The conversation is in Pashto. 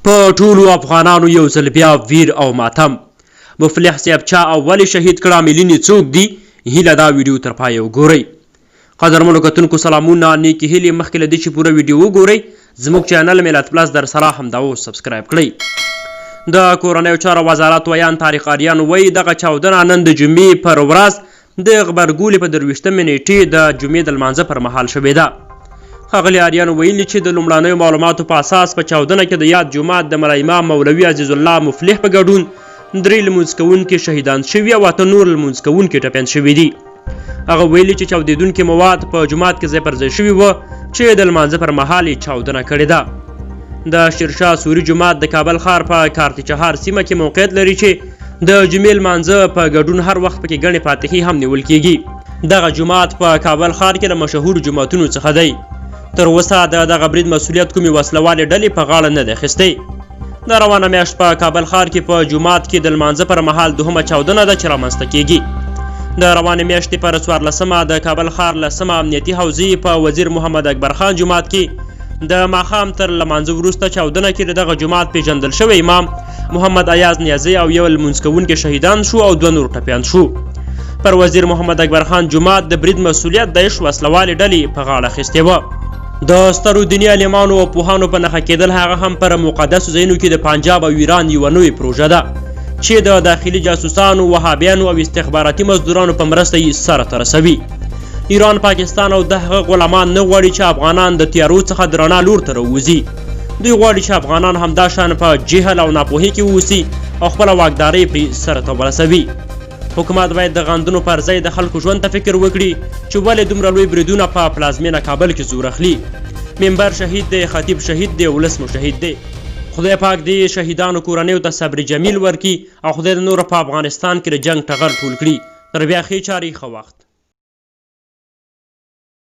په ټولو افغانانو یو ځل بیا ویر او ماتم. مفلح صاحب چا او ولې شهید کړ عاملین یې څوک دي؟ هیله دا ویډیو تر پایه وګورئ. قدرمنو کتونکو سلامونه نیکې هیلې مخکې له دې چې پوره ویډیو وګورئ زموږ چینل ملت پلس درسره همدا اوس سبسکرایب کړئ. د کورنیو چارو وزارت ویاند طارق آریان وایي دغه چاودنه نن د جمعې پر ورځ د غبرګولي په 23مې نېټې د جمعې د لمانځه پر مهال شوې ده. ښاغلي آریان ویلي چې د لومړنیو معلوماتو په اساس په چاودنه کې د یاد جومات د ملا امام مولوي عزیز الله مفلح په ګډون درې لمونځ کوونکي شهیدان شوي او اته نور لمونځ کوونکي ټپیان شوي دي. هغه ویلي چې چاودېدونکي مواد په جومات کې ځای پر ځای شوي وو چې د لمانځه پر مهال یې چاودنه کړې ده. د شیرشاه سوري جومات د کابل ښار په کارتي چهار سیمه کې موقعیت لري چې د جمعې لمانځه په ګډون هر وخت پکې ګڼې فاتحې هم نیول کیږي. دغه جومات په کابل ښار کې له مشهورو جوماتونو څخه دی. تر اوسه د دغه برید مسولیت کومې وسلوالې ډلې په غاړه نه دی اخیستی. د روانه میاشت په کابل ښار کې په جومات کې د لمانځه پر مهال دوهمه چاودنه ده چې رامنځته کیږي. د روانې میاشتې پر 14مه د کابل ښار لسمه امنیتي حوزې په وزیر محمد اکبر خان جومات کې د ماښام تر لمانځه وروسته چاودنه کې د دغه جومات پیژندل شوی امام محمد ایاز نیازی او یو لمونځ کوونکی شهیدان شو او دوه نور ټپیان شو. پر وزیر محمد اکبر خان جومات د برید مسولیت داعش وسلوالې ډلې په غاړه اخیستی و. د سترو دیني عالمانو او پوهانو په نښه کېدل هغه هم پر مقدسو ځایونو کې د پنجاب او ایران یوه نوې پروژه ده چې د داخلي جاسوسانو، وهابیانو او استخباراتي مزدورانو په مرسته یې سره ته رسوي. ایران، پاکستان او د هغه غلامان نه غواړي چې افغانان د تیارو څخه د رڼا لور ته راووځي. دوی غواړي چې افغانان همداشان په جهل او ناپوهۍ کې واوسي او خپله واکدارۍ پرې سره ته ورسوي. حکومت باید د غندونو پر ځای د خلکو ژوند ته فکر وکړي چې ولې دومره لوی بریدونه په پلازمینه کابل کې زور اخلي. ممبر شهید دی، خطیب شهید دی، ولس مو شهید دی. خدای پاک دې شهیدانو کورنیو ته صبر جمیل ورکړي او خدای دې نور په افغانستان کې د جنګ ټغر ټول کړي. تر بیا ښې چارې، ښه وخت.